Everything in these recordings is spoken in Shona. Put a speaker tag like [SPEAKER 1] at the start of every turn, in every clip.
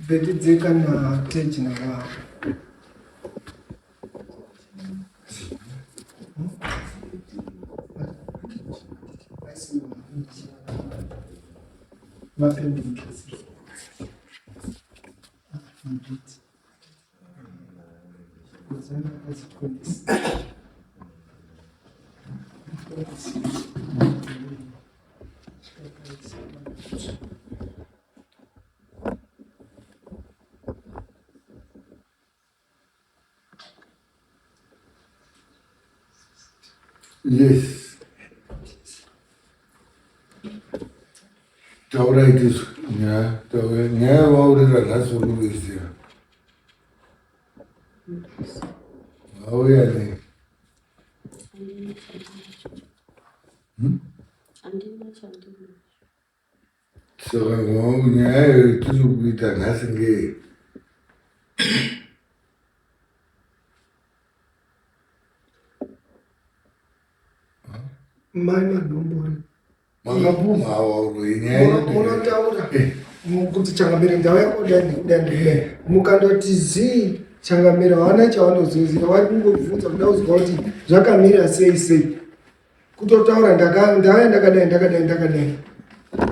[SPEAKER 1] Betidzeka na Teji na wavo. Mapending cases.
[SPEAKER 2] Yes. Taurai tizwe nyaya, taurai nyaya waurira nhasi uri kuiziva. Wauya nei?
[SPEAKER 3] Hmm? Handina chandinacho.
[SPEAKER 2] Saka nyaya iyo tiri kuita nhasi ngei?
[SPEAKER 1] Mai Madombori.
[SPEAKER 2] Makapumha awa uroyi nyaya
[SPEAKER 1] Munotaura eh. kuti changamire ndauya kudai nekudai nekudai. Mukandoti zii changamire hawana chavanozoziva vari kungobvunza kuda kuzwa kuti zvakamira sei sei. Kutotaura ndauya ndakadai ndakadai ndakadai.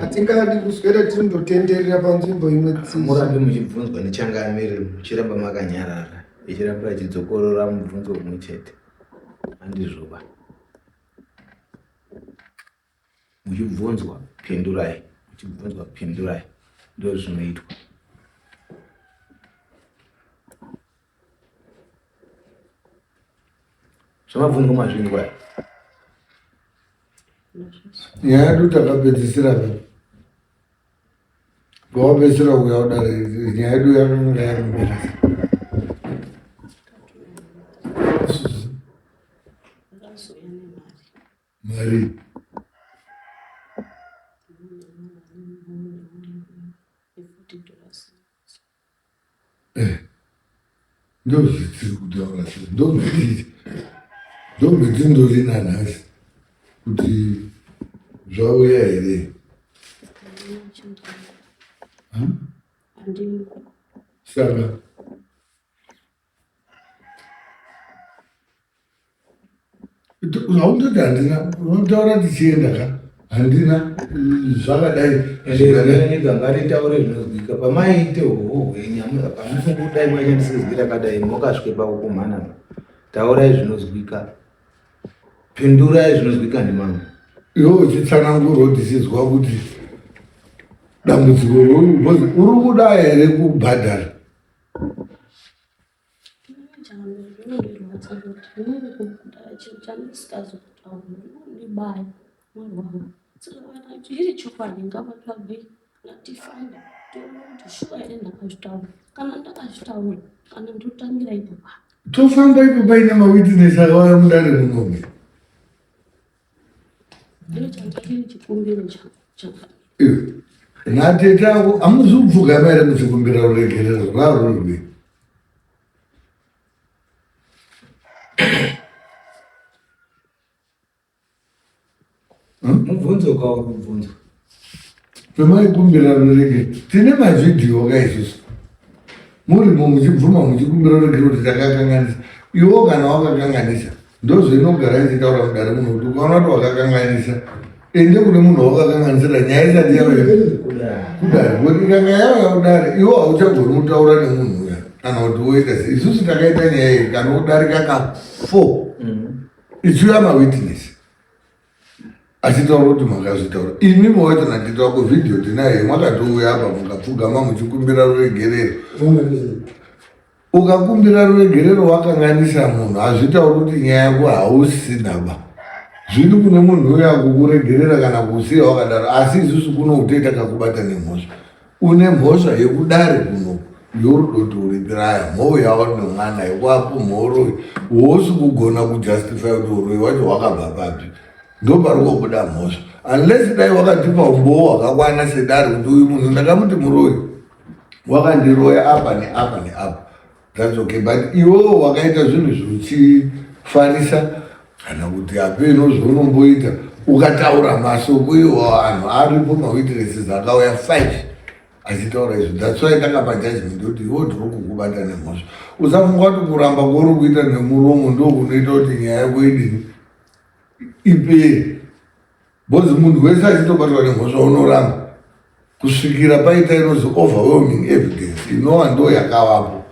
[SPEAKER 1] Hatingadi kuswera tirindotenderera panzvimbo imwe
[SPEAKER 4] Murambe muchibvunzwa nechangamire muchiramba makanyarara ichiramba ichidzokorora mubvunzo umwe chete. Handizvoba. Muchibvunzwa pindurai, muchibvunzwa pindurai, ndozvinoitwa. Zvamabvunzwa mazvinzwa.
[SPEAKER 2] Nyaya yedu takapedzisira pawapedzisira kuuya kudare nyaya yedu yakanga yakamira. Mari. Eh, ndozvitiri kutaura ndomheti ndomheti ndori nanhasi kuti zvauya here saka Haundoti handina, unotaura tichienda ka handina zvakadai.
[SPEAKER 4] Nyika ngatitaure zvinozwika pamaiite uhoho hwenyu pamufunga kudai maishandisa izwi rakadai mokasvike pakukumhana taurai zvinozwika pindurai zvinozwika ndimambo
[SPEAKER 2] iwe uchitsanangurwa tichizwa kuti dambudziko uri kuda here kubhadhara
[SPEAKER 3] Chiri chokwadi ngavatsvage ngatifambe tione kuti shuwa here ndakazvitaura kana ndakazvitaura kana ndotangira ipapo
[SPEAKER 2] tofamba ipo paine mawitness akauya mudare munomu natete ako hamuzi kupfugama here muchikumbira ruregerero rwarurwi
[SPEAKER 4] Hmm? Mubvunzo kwauri kubvunzwa.
[SPEAKER 2] Pemaikumbira ruregerero tine mavhidhiyo ka isusu murimo muchibvuma muchikumbira ruregerero kuti takakanganisa iwo kana wakakanganisa ndozvainogara ichitaura mudare muno kuti ukaona kuti wakakanganisa ende kune munhu wakakanganisira nyaya isati yauya kudare kuti ikanga yauya kudare iwo hauchagoni kutaura nemunhu uya kana kuti woita sei isusu takaita nyaya iyi kana kudarika ka four mm. Ichiuya mawitness achitaura kuti makazvitaura imi mawacho natete wako vhidhiyo tinayo makatouya apa mukapfugama muchikumbira ruregerero ukakumbira ruregerero wakanganisa munhu hazvitauri kuti nyaya yako hausina ba zviri kune munhu uyo akukuregerera kana kusiya wakadaro asi isusu kuno kutoita kakubata nemhosva Une mhosva yekudare kuno yorudotouripiraya mhouyawo nemwana yekwapo mhoroi wosi kugona kujustify kuti uroyi wacho hwakabva papi ndopari kobuda mhosva unless dai wakatipa umbowo hwakakwana sedare kuti uyu munhu ndakamuti muroyi wakandiroya apa neapa neapa That's okay but iwewo wakaita zvinhu zviuchifarisa kana kuti hapeno zvaunomboita ukataura masoko iwo anhu aripo mawitnesses akauya five. Achitaura izvo that's why ndakapa judgment kuti iwe tiri kukubata nemhosva. Usafunga kuti kuramba kwauri kuita nemuromo ndokunoita kuti nyaya yako idini ipere. Because munhu wese achitobatwa nemhosva unoramba kusvikira paita inozi overwhelming evidence inova ndo yakavapo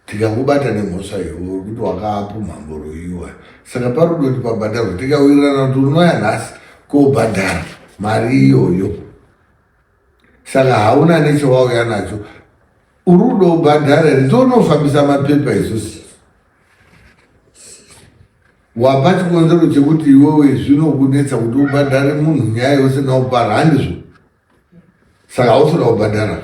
[SPEAKER 2] tikakubata nemhosva iwe kuti wakapumha mboro iwa saka parudo kuti pabhadharwa tikawirirana kuti unoya nhasi kobhadhara mari iyoyo saka hauna nechewauya nacho uri kuda ubhadhara here tonofambisa mapepa isusu wapa chikonzero chekuti iwewe zvinokunetsa kuti ubhadhare munhu nyaya yose naupara handizvo saka hausoda kubhadhara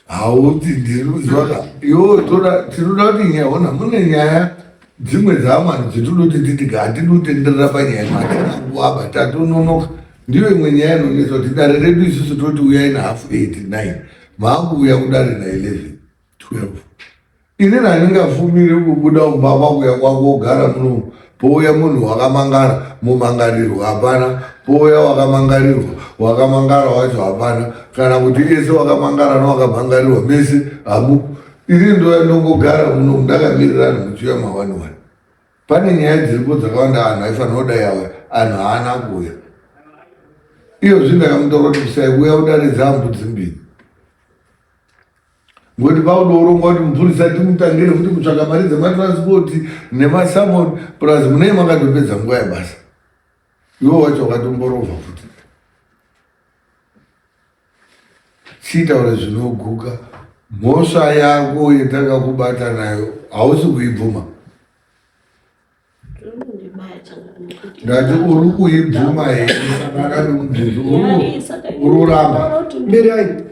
[SPEAKER 2] Hauti ndinoziva ka iwo toda tinoda kuti nyaya ona mune nyaya dzimwe dzaamwani dzatinoda kuti titi hatidi kutenderera panyaya imwe hatina nguva apa tatononoka ndiyo imwe nyaya inonetsa kuti dare redu isusu toti uyai na half 8 9 maakuuya kudare na 11 12 Inini handingafumiri kubuda mumba kwakuya kwakogara muno pouya munhu wakamangara mumangarirwa hapana pouya wakamangarirwa wakamangara wacho hapana kana kuti ese wakamangara nowakamangarirwa mese hamu ini ndoya ndongogara muno ndakamirirana muchiuya mawani wani pane nyaya dziripo dzakawanda anhu aifanira kudai awa anhu haana kuuya iyozvi ndakamutaura kuti kusai kuuya kudare dzambudzi mbiri Ngokuti paunourongwa kuti mupurisa timutangire futi kutsvaka mari dzematransport nemasamon plus munei makatopedza nguva yebasa iwo wacho wakatomborovha futi chiitaura zvinoguka mhosva yako yetakakubata nayo hausi kuibvuma Ndati uri kuibvuma here saka ndimubvunzo uri uramba.
[SPEAKER 1] Mirai.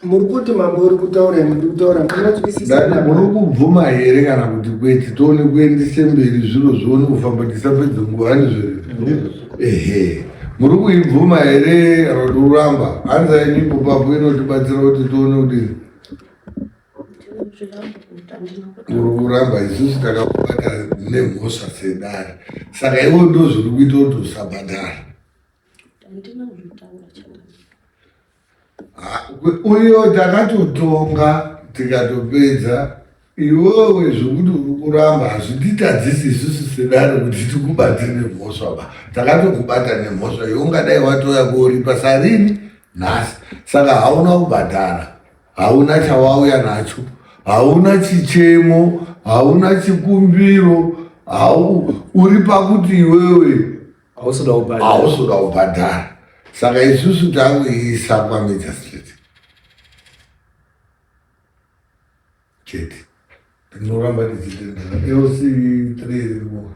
[SPEAKER 1] Muri kuti mambo uri kutaura imi ndiri kutaura ndinonzwisisa.
[SPEAKER 2] Ndati muri kubvuma here kana kuti kwete tione kuendese mberi zviro zvione kufamba tisapedze nguva handizvo here? Ehe. Muri kuibvuma here kana kuti uramba? Hanzi ainipo papo inotibatsira kuti tione kuti Uri kuramba isusu takakubata nemhosva sedare saka iwo ndo zviri kuita kuti usabhadhara uyo takatotonga tikatopedza iwewe zvekuti uri kuramba hazvititadzisi isusu sedare kuti tikubate nemhosva ba takatokubata nemhosva iwe ungadai watouya koripa sarini nhasi saka hauna kubhadhara hauna chawauya nacho hauna chichemo hauna chikumbiro hau uri pakuti iwewe hausoda kubhadhara saka isusu takuiisa kwamagistrate chete tinoramba tichitendera lc 3 irimo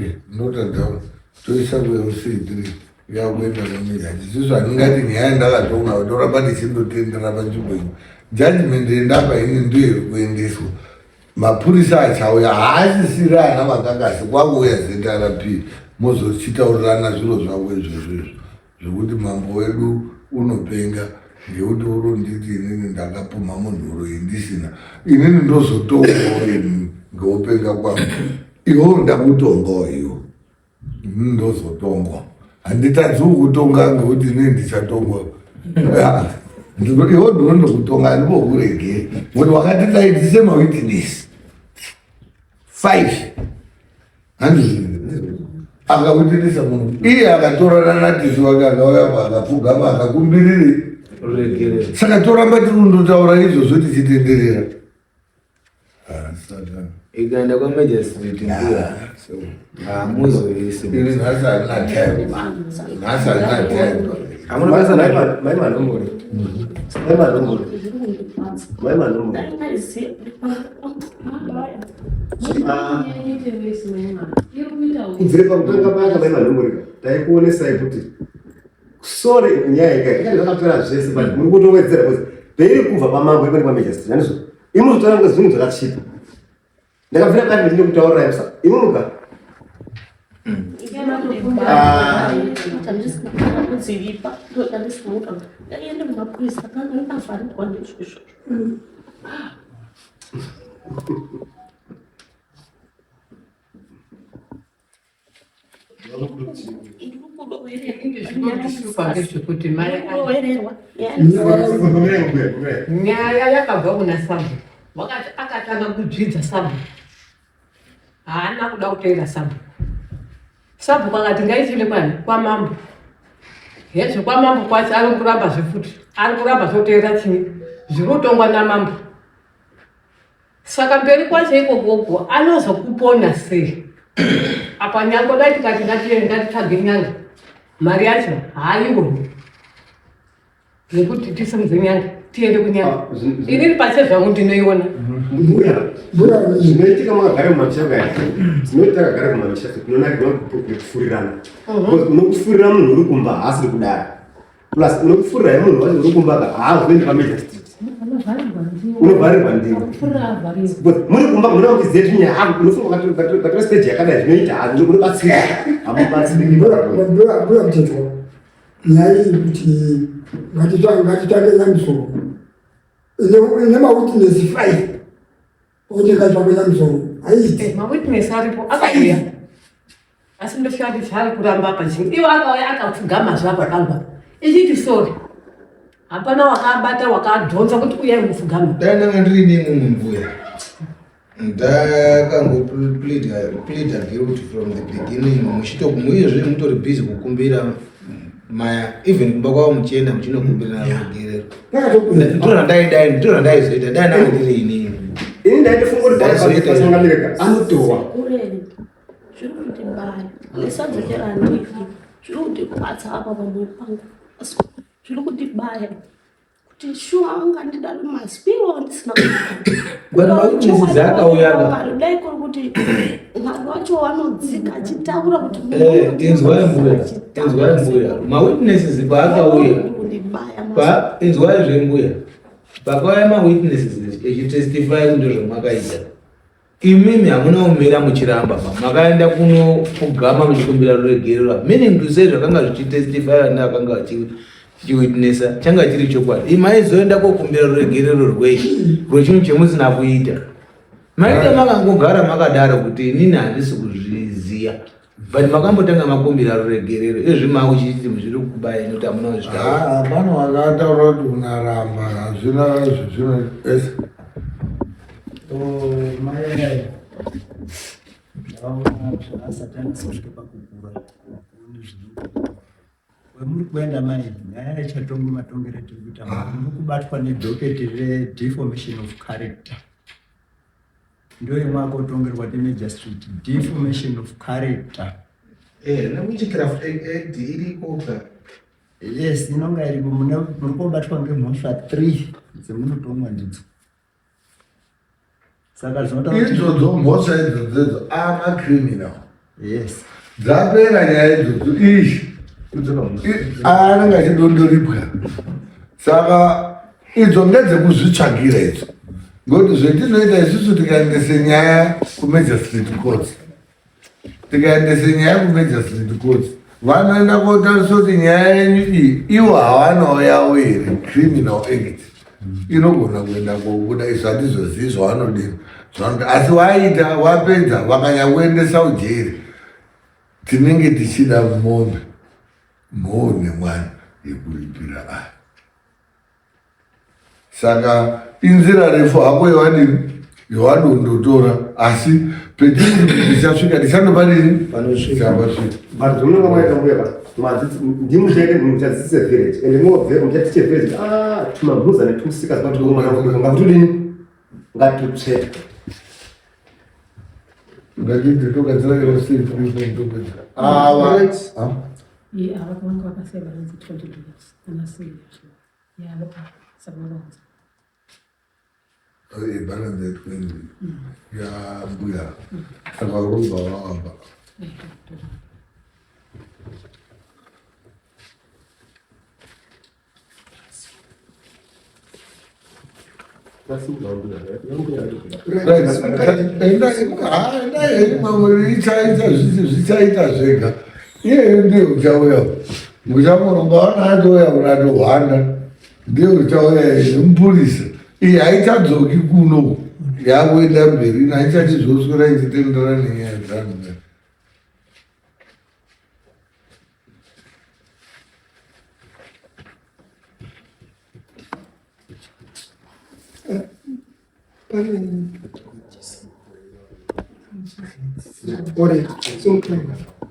[SPEAKER 2] eh, nota down toisa kulc 3 yakuenda kwamajaji isusu handingati nyaya yandakatonga toramba tichindotendera panzvimbo imwe judgment yendapa ini ndiyo iri kuendeswa mapurisa achauya haasisiri ana makakasi kwakuuya zrp mozochitaurirana zviro zvako izvozvo izvo zvekuti mambo wedu unopenga ngekuti uronditi inini ndakapumha munhu uroyi ndisina inini ndozotongawo ini ngeupenga kwangu iwo ndakutongawo iwo inini ndozotongwa handitadzi kukutonga ngekuti inini ndichatongwa iwo ndinondokutonga handimbokuregei ngokuti wakati dai ndise mawitness 5 akakutirisa munhu iye akatorana natisi wake akauya pa akapfugama akakumbirire saka toramba tiri kundotaura izvozvo tichitenderera ah,
[SPEAKER 4] ikaenda kwamajistrate mbuya hamuzoisi
[SPEAKER 2] ini nhasi handina time nhasi handina time
[SPEAKER 4] hamuna basa nayo
[SPEAKER 5] mai manombori mai manombori mai manombori Kubvira pakutanga paya mai Manhongoreka taikuonesai kuti sorry imwe nyaya ika inga zvakapera zvese but muri kutowedzera because peiri kubva pamambo ipari pamajesty handizvo imi muzotaura kunge zvinhu zvakachipa ndakabvira kare ndine kutaurirai musa imi muka
[SPEAKER 6] Ndezvekuti mai nyaya yakabva kuna sabhuku wakati akatanga kudzvidza sabhuku haana kuda kuteera sabhuku sabhuku akati ngaitiende kwani kwamambo hezvo kwamambo kwacho ari kuramba zvefuti ari kuramba zvoteera chii zviri kutongwa namambo Saka mberi kwacho ikokoko anozokupona sei? Apa nyango dai tikati ngatiende ngatitsvage nyanga mari yacho haaioni nekuti tisimudze nyanga tiende kunyanga. Ah, Inini pache zvangu ndinoiona.
[SPEAKER 5] Mbuya, zvinoitika makagara mumamisha kaya zvinoitika takagara kumamisha tinonakirwa nekufurirana. Because unokufurira munhu uri kumba haasiri kudara. Plus unokufurira yemunhu wacho uri kumba ka haazoendi pamajor street. Unovharirwa ndimi. Because muri kumba muna muchiziva kuti nyaya haku unofunga ukatora stage yakadai zvinoita hazvo unobatsirika. Hamubatsiriki.
[SPEAKER 1] Mbuya Mtetwa, nyaya iyi kuti ngatitange nyamusoro ine mawitness 5 Kuti ngatsvakwe nyamusoro haiiti.
[SPEAKER 6] Eh, mawitness aripo akauya asi ndosvika kuti zvaari kuramba apa chii iwo akauya akapfugama zvako akangwa ichiti sorry hapana wakabata wakadhonza kuti uyai mupfugama
[SPEAKER 4] dai ndanga ndiri nemumwe mbuya ndakangopleada guilt from the beginning muchitokumuyezve mutori busy kukumbira maya even kumba kwavo muchienda muchinokumbirana ruregerero ndozvandaidai ndozvandaizoita dai ndanga ndiri inini
[SPEAKER 5] ini ndaitofunga kuti ndaizoita anotowa
[SPEAKER 3] zviri kundibaya nesadza chero handidyi zviri kundikwatsa apa pamwoyo pangu zviri kundibaya kuti shuwa ungandidaro mazwiro andisina dai kuri kuti mwari wacho wanodzika achitaura kuti
[SPEAKER 4] eh, inzwai mbuya inzwai mbuya mawitnesses paakauya inzwai zvembuya pakauya mawitnesses echitestify kuti ndozvamakaita Imimi hamuna kumira muchiramba ba makaenda kunopfugama muchikumbira ruregerero meaning to say zvakanga zvichitestify neakanga achiwitnessa changa chiri chokwadi maizoenda kokumbira ruregerero rwei rwechinhu chemusina kuita maita makangogara makadaro kuti inini handisi kuzviziva but makambotanga makumbira ruregerero izvi makuchiti zviri kubaya nekuti hamuna kuzvitaura
[SPEAKER 2] hapana wakataura kuti unaramba hazvina zvezvino ese
[SPEAKER 7] oh, mai ndaona asati anasosvike pakukura Kwemuri kuenda mai, nyaya ichatongwa matongero etiri kuita muri kubatwa nedhoketi redeformation of character. Ndoyemwakotongerwa temajor street deformation of character.
[SPEAKER 4] Eh, newitchcraft act iriko ka.
[SPEAKER 7] Yes, inonga iriko muri kobatwa ngemhosva 3 dzemunotongwa ndidzo. Saka zvinotaura
[SPEAKER 2] idzodzo mhosva idzodzo idzo amacriminal
[SPEAKER 7] yes
[SPEAKER 2] dzapera nyaya idzodzo izvi anenge achidondoripwa saka idzo ngedzekuzvitsvagira idzo ngokuti zvetinoita isusu tikaendese nyaya kumagistrate court tikaendese nyaya kumagistrate court vanoenda kotarisa kuti nyaya yenyu iyi ivo havanawo yavo here criminal act inogona kuenda kobuda izvo handizozivi zvavanodini zvanoda asi waita wapedza vakanyakuendesa ujeri tinenge tichida mombe mhou nemwana yekuripira aya saka inzira refu hako yewadini yewadondotora asi petiri tichasvika tichandopadini
[SPEAKER 5] panosvika but zvamunonga maita mbuya ka ndimuchaite muchadzidzise village ende mobveko muchatiche village ah tumamhuza netumusika zvatikuomana ngatudini ngatutsvetwe
[SPEAKER 2] ngatidzi togadzira yosei ava
[SPEAKER 8] Yeah, ava vanga vakasiya balance $20 ana sei yavo saka
[SPEAKER 2] Balance yetwenty yambuya saka urobva wawamba zvichaita zvega iyeyo ndiye uchauya muchamuronga wana atouya unatohwanda ndiye uchauya mupurisa iyi haichadzoki kuno yakuenda mberi haichati zvoswera ichitendera nenyaya dzanhu.
[SPEAKER 1] Pane. Alright, so.